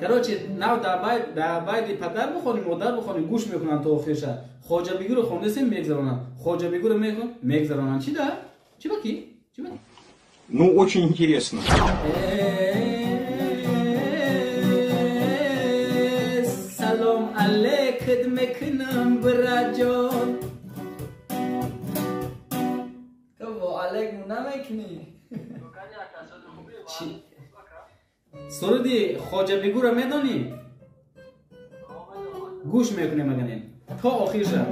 Короче, нав дар байди падар бихонӣ, модар бихонӣ, гӯш мекунанд то охирша. Хоҷа бигӯро хондасем, мегзаронанд. Хоҷа бигӯро мехон, мегзаронанд. Чи да? Чи ба ки? Чи ба? Ну, очень интересно. Салом алейкум мекунам, браҷон. Ту во алейкум намекунӣ? Чи? Суруди Хоҷа бигӯро медонӣ? Гӯш мекунем аганем. То охирша.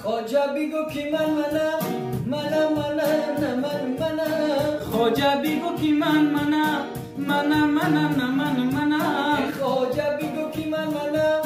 Хоҷа бигӯ ки ман манам, манам, манам, на ман манам. Хоҷа бигӯ ки ман манам, манам, манам, на ман манам. Хоҷа бигӯ ки ман манам,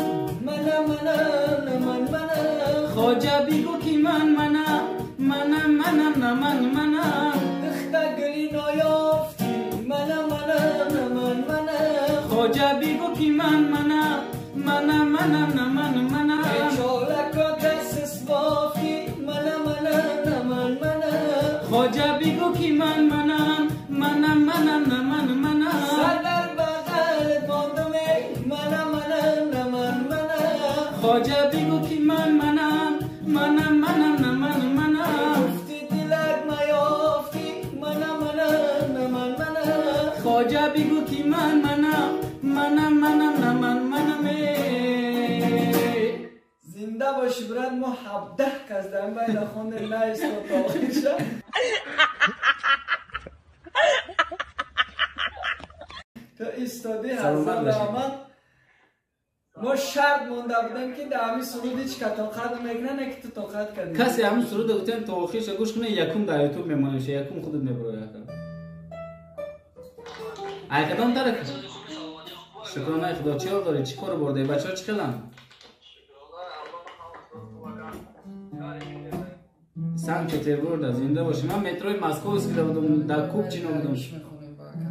манам, манам, на ман манам. Хоҷа бигӯ ки ман манам, манам, манам, на ман манам. Духта гули ноёфтӣ, манам, манам, на ман манам. Хоҷа бигӯ ки ман манам, манам, манам, на ман манам. Чолако дастс бофтӣ, манам, манам, на ман манам. Хоҷа бигӯ ки ман манам, манам, манам, на ман манам. Сар дар бағалат мондам, эй, манам, манам, на ман манам. Хоҷа бигӯ ки ман манам, манам, манам, на ман манам. Гуфтӣ дилак маёфтӣ, манам, манам, на ман манам. Хоҷа бигӯ ки ман манам, манам, манам, на ман манам, эй. Зинда бошӣ, брат, мо 17 кас дар ин байна хондем, наистод то охирша. То истодӣ, Саломат ҳазар бошӣ. раҳмат. Мо шарт монда будем ки дар ҳамин суруд ҳеҷ ка тоқат намекунад, не ки ту тоқат кардӣ. Касе ҳамин суруда гуфтем то охирша гӯш кунад, якум дар ютуб мемонеш, якум худат мебарои ака. Ай кадом тараф? Шукронаи Худо, чӣ ҳол дорӣ? Чӣ кору бурдаӣ? Бачаҳо чӣ хеланд? Санкт Петербургда зинда бошӣ. Ман метрои Московскида будам, дар Купчино будам.